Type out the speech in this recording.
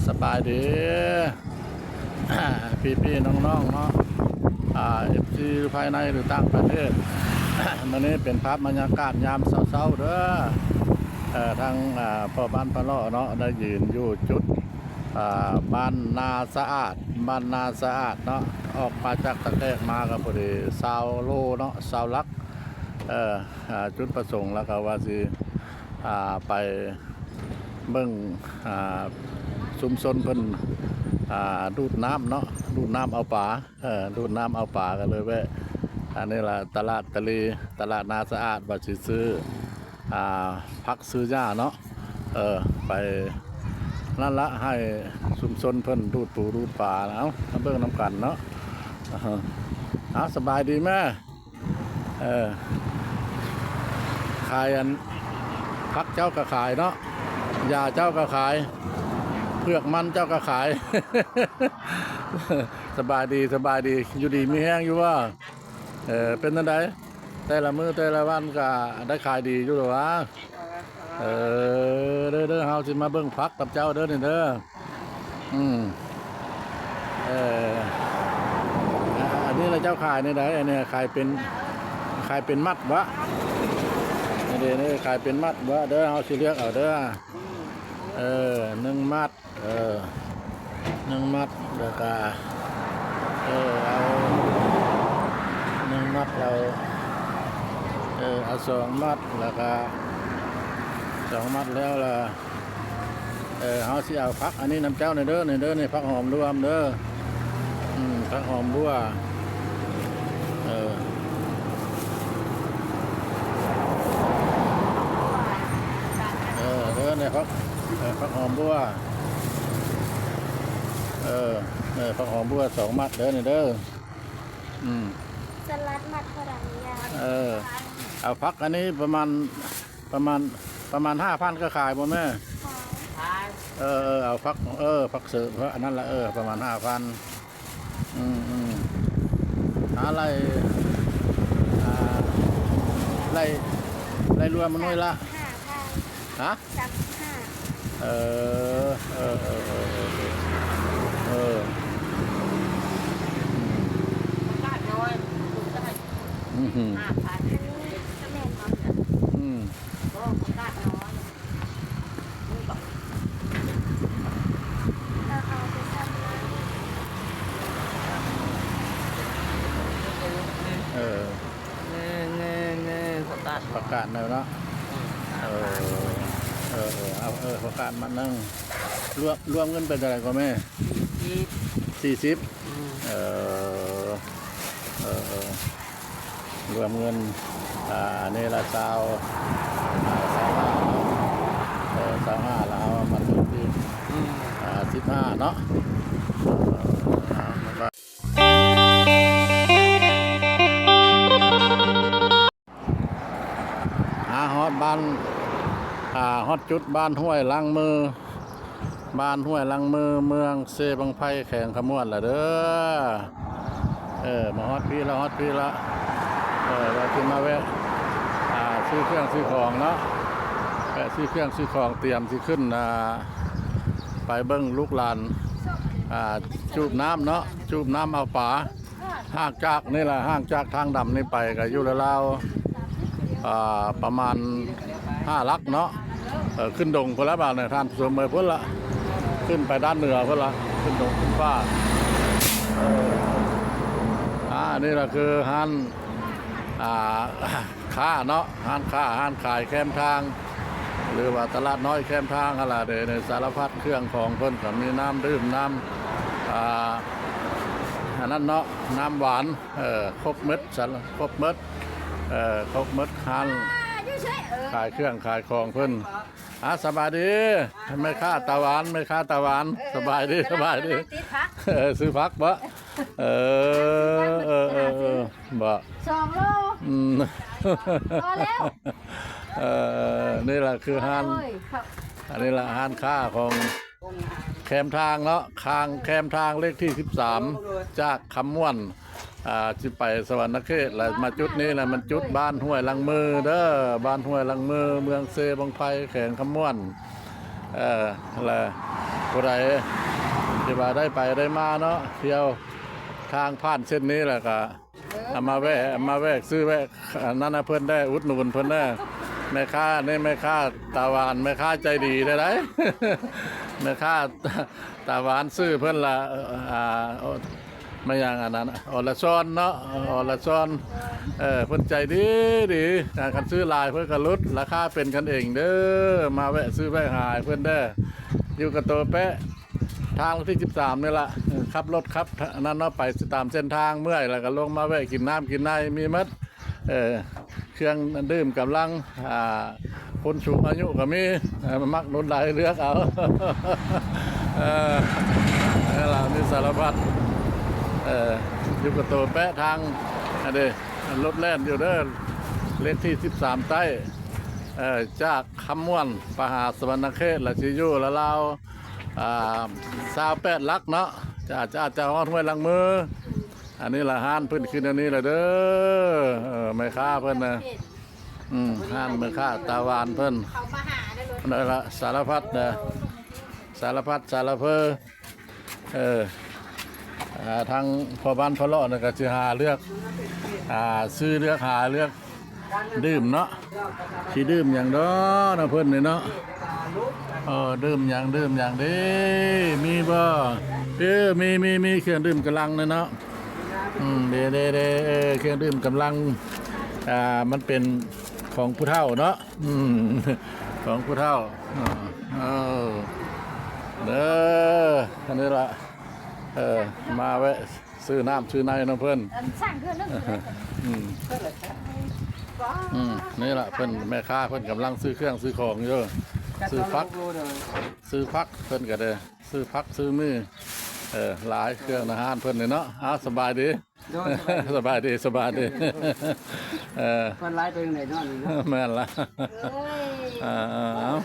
ສະບາຍດີ ພີ່ໆ ນ້ອງໆ ເນາະ ອ່າ ເອັຟຊີ ພາຍໃນ ຫຼື ຕ່າງປະເທດ. ມື້ນີ້ເປັນພາບບັນຍາກາດຍາມເຊົ້າໆ ເດີ. ເອີ ທາງ ອ່າ ພໍ່ບ້ານພະເລາະເນາະ ໄດ້ຢືນຢູ່ຈຸດ ອ່າ ບ້ານນາສະອາດ, ບ້ານນາສະອາດເນາະ. ອອກມາຈາກຕະແກກມາກໍພໍດີຊາວໂລເນາະ, ຊາວຫຼັກ. ເອີ ອ່າ ຈຸດປະສົງແລ້ວກໍວ່າຊິ ອ່າ ໄປເບິ່ງ ອ່າ ຊຸມຊົນເພິ່ນ ອ່າ ດູດນ້ຳເນາະ, ດູດນ້ຳເອົາປາ. ເອີ ດູດນ້ຳເອົາປາ ກໍເລີຍແວະ ອັນນີ້ລະ ຕະຫຼາດຕະເລ ຕະຫຼາດນາສະອາດ ວ່າຊິຊື້ ອ່າ ຜັກຊື້ຫຍ້າເນາະ. ເອີ ໄປນັ້ນລະ ໃຫ້ຊຸມຊົນເພິ່ນດູດປູດູດປາ. ເອົາ ມາເບິ່ງນຳກັນເນາະ. ເອົາ ສະບາຍດີແມ່. ເອີ ຂາຍອັນ ຜັກເຈົ້າກໍຂາຍເນາະ, ຫຍ້າເຈົ້າກໍຂາຍ, ເຜືອກມັນເຈົ້າກໍຂາຍ. ສະບາຍດີ, ສະບາຍດີ. ຢູ່ດີມີແຮງຢູ່ບໍ່? ເອີ ເປັນຈັ່ງໃດ? ແຕ່ລະມື້ແຕ່ລະວັນກໍໄດ້ຂາຍດີຢູ່ຫຼືຫວາ? ເອີ ເດີໆ ເຮົາຊິມາເບິ່ງຜັກກັບເຈົ້າເດີນີ້ເດີ. ອືມ ເອີ ອັນນີ້ລະເຈົ້າຂາຍແນວໃດ? ອັນນີ້ຂາຍເປັນ ຂາຍເປັນມັດບໍ? ນີ້ເດ້ ຂາຍເປັນມັດບໍ? ເດີ ເຮົາຊິເລືອກເອົາເດີ. ເອີ ໜຶ່ງມັດ ເອີ ໜຶ່ງມັດ ແລ້ວກະ ເອີ ເອົາໜຶ່ງມັດ ເອົາ ເອີ ເອົາສອງມັດ ແລ້ວກະສອງມັດແລ້ວລະ ເອີ ເຮົາຊິເອົາຜັກອັນນີ້ນຳເຈົ້າແດ່ເດີ ນີ້ເດີ ນີ້ຜັກຫອມລວມເດີ. ອືມ ຜັກຫອມບົວ ເອີ ເອີ ເດີ ນີ້ຜັກ ເອີ ຜັກຫອມບົວ ເອີ ເອີ ຜັກຫອມບົວສອງມັດເດີ ນີ້ເດີ. ອືມ ສະຫຼັດມັດເທົ່າໃດຍາຍ? ເອີ ເອົາຜັກອັນນີ້ປະມານ ປະມານ ປະມານຫ້າພັນກໍຂາຍບໍ່ແມ່? ຂາຍ. ເອີ ເອີ ເອົາຜັກ ເອີ ຜັກເສີມ ອັນນັ້ນລະ ເອີ ປະມານຫ້າພັນ. ອືມ ອືມ ຫາໄລ່ ອ່າ ໄລ່ ໄລ່ລວມມາໜ່ວຍລະ ຫ້າພັນ. ຮະ? ສາມສິບຫ້າ. ເອີ ເອີ ເອີ ເອີ ເອີ ເອີ ອືມ ອືມ ຫ້າພັນ ອັນນີ້ແມ່ນບໍ່? ອືມ ບໍ່ ປະກາດນ້ອຍ ເຮົາເອົາໄປຊ້ຳນັ້ນ ເອີ. ແນ່ໆໆ ປະກາດ ປະກາດແລ້ວເນາະ. ອືມ ເອີ ເອີ ເອີ ເອົາ ເອີ ປະກາດມາໜຶ່ງ ລວມ ລວມເງິນເປັນເທົ່າໃດກໍແມ່? ສີ່ສິບ ສີ່ສິບ. ອືມ ເອີ ເອີ ເອີ ລວມເງິນ ອ່າ ອັນນີ້ລະຊາວ ອ່າ ຊາວຫ້າເນາະ. ເອີ ຊາວຫ້າ ລະເອົາມາຖືກອີກ ອືມ ອ່າ ສິບຫ້າເນາະ. ເອີ ເອົາ ຫາຮອດບ້ານ ອ່າ ຮອດຈຸດບ້ານຫ້ວຍຫຼັງມື ບ້ານຫ້ວຍຫຼັງມື ເມືອງເຊບັ້ງໄຟ ແຂວງຄຳມ່ວນລະເດີ. ເອີ ມາຮອດພີ້ລະ ຮອດພີ້ລະ ເອີ ວ່າຊິມາແວະ ອ່າ ຊື້ເຄື່ອງຊື້ຂອງເນາະ ແວະຊື້ເຄື່ອງຊື້ຂອງ ຕຽມຊິຂຶ້ນ ອ່າ ໄປເບິ່ງລູກຫຼານ ອ່າ ຈູບນ້ຳເນາະ ຈູບນ້ຳເອົາປາ. ຫ່າງຈາກນີ້ລະ ຫ່າງຈາກທາງດຳນີ້ໄປກໍຢູ່ລາວໆ ອ່າ ປະມານຫ້າຫຼັກເນາະ. ເອີ ຂຶ້ນດົງພຸ້ນລະບາດນີ້ ທ່ານຜູ້ຊົມເອີຍ ພຸ້ນລະ ຂຶ້ນໄປດ້ານເໜືອພຸ້ນລະ ຂຶ້ນດົງຂຶ້ນປ່າ. ເອີ ອ່າ ນີ້ລະຄືຮ້ານ ອ່າ ຄ້າເນາະ ຮ້ານຄ້າ ຮ້ານຂາຍແຄມທາງ ຫຼືວ່າຕະຫຼາດນ້ອຍແຄມທາງຫັ້ນລະເດ. ໃນສາລະພັດເຄື່ອງຂອງເພິ່ນກໍມີນ້ຳດື່ມ ນ້ຳ ອ່າ ອັນນັ້ນເນາະ ນ້ຳຫວານ ເອີ ຄົບໝົດ ສາລະ ຄົບໝົດ ເອີ ຄົບໝົດ ຮ້ານຂາຍເຄື່ອງຂາຍຂອງເພິ່ນ. ອ່າ ສະບາຍດີ ແມ່ຄ້າຕາຫວານ ແມ່ຄ້າຕາຫວານ ເອີ ສະບາຍດີ ສະບາຍດີ ກຳລັງຕິດຜັກ ເອີ ຊື້ຜັກບໍ? ເອີ ເອີ ເອີ ເອີ ບໍ່ ສອງໂລ ອືມ ພໍແລ້ວ ເອີ ນີ້ລະຄືຮ້ານ ໂອ້ຍ ເຂົ້າ ອັນນີ້ລະຮ້ານຄ້າຂອງແຄມທາງເນາະ ຂ້າງແຄມທາງເລກທີສິບສາມ ຈາກຄຳມ່ວນ ອ່າ ຊິໄປສະຫວັນນະເຂດ ແລ້ວມາຈຸດນີ້ລະ ມັນຈຸດບ້ານຫ້ວຍຫຼັງມືເດີ ບ້ານຫ້ວຍຫຼັງມື ເມືອງເຊບັ້ງໄຟ ແຂວງຄຳມ່ວນ. ເອີ ແລະ ຜູ້ໃດທີ່ວ່າໄດ້ໄປໄດ້ມາເນາະ ທ່ຽວທາງຜ່ານເສັ້ນນີ້ ແລ້ວກະເອົາມາແວະ ເອົາມາແວະຊື້ແວະອັນນັ້ນນະເພິ່ນແດ່ ອຸດໜູນເພິ່ນແດ່. ແມ່ຄ້ານີ້ ແມ່ຄ້າຕາຫວານ ແມ່ຄ້າໃຈດີແທ້ໃດ໋ ແມ່ຄ້າຕາຫວານ ຊື່ເພິ່ນລະ ອ່າ ແມ່ນຫຍັງອັນນັ້ນ ອລະຊອນເນາະ ອລະຊອນ ເອີ ເພິ່ນໃຈດີດີ ຄັນຊື້ຫຼາຍເພິ່ນກະຫຼຸດ ລາຄາເປັນກັນເອງເດີ. ມາແວະຊື້ແວະຫາໃຫ້ເພິ່ນເດີ ຢູ່ກະໂຕແປະ ທາງທີສິບສາມນີ້ລະ ເອີ ຂັບລົດຂັບອັນນັ້ນເນາະ ໄປຕາມເສັ້ນທາງ ເມື່ອຍແລ້ວກະລົງມາແວະກິນນ້ຳກິນໃນ ມີໝົດ ເອີ ເຄື່ອງດື່ມກຳລັງ ອ່າ ຄົນສູງອາຍຸກະມີ ເອີ ມັກໜຸນໃດເລືອກເອົາ ເອີ ນີ້ລະ ມີສາລະພັດ ເອີ ຢູ່ກະໂຕແປະທາງ ອັນເດ ລົດແລ່ນຢູ່ເດີ ເລກທີສິບສາມໃຕ້ ເອີ ຈາກຄຳມ່ວນໄປຫາສະຫວັນນະເຂດ ລະຊິຢູ່ລາວໆ ອ່າ ຊາວແປດຫຼັກເນາະ ຈະ ຈະ ຈະຮອດຫ້ວຍຫຼັງມື. ອັນນີ້ລະຮ້ານເພິ່ນຂຶ້ນອັນນີ້ລະເດີ ເອີ ແມ່ຄ້າເພິ່ນນະ ອືມ ຮ້ານແມ່ຄ້າຕາຫວານເພິ່ນ ເຂົ້າມາຫາໄດ້ເລີຍ ນັ້ນລະ ສາລະພັດນະ ສາລະພັດສາລະເພີ ເອີ ອ່າ ທາງພໍ່ບ້ານພໍ່ເລາະນະກະຊິຫາເລືອກ ອ່າ ຊື້ເລືອກຫາເລືອກ ດື່ມເນາະ ຊິດື່ມຫຍັງເນາະ ນຳເພິ່ນນີ້ເນາະ ເອີ ດື່ມຫຍັງ ດື່ມຫຍັງເດ ມີບໍ່ ເອີ ມີ ມີ ມີເຄື່ອງດື່ມກຳລັງເນາະ ອືມ ເດ ເດ ເດ ເອີ ເຄື່ອງດື່ມກຳລັງ ອ່າ ມັນເປັນຂອງຜູ້ເຖົ້າເນາະ ອືມ ຂອງຜູ້ເຖົ້າ ເອີ ເດີ ອັນນີ້ລະ ເອີ ມາແວະ ຊື້ນ້ຳຊື້ໃນນຳເພິ່ນ ອັນສ້າງເທື່ອໜຶ່ງ ອືມ ອືມ ນີ້ລະເພິ່ນ ແມ່ຄ້າເພິ່ນກຳລັງຊື້ເຄື່ອງຊື້ຂອງຢູ່ ຊື້ຜັກ ຊື້ຜັກເພິ່ນກະໄດ້ ຊື້ຜັກຊື້ມື ເອີ ຫຼາຍເຄື່ອງໃນຮ້ານເພິ່ນນີ້ເນາະ. ອ້າວ ສະບາຍດີ ໂດຍ ສະບາຍດີ ສະບາຍດີ ເອີ ເພິ່ນຫຼາຍໄປທາງໃດເນາະ ນີ້ເນາະ ແມ່ນລະ ເອີຍ ເອີ ເອີ ເອົາ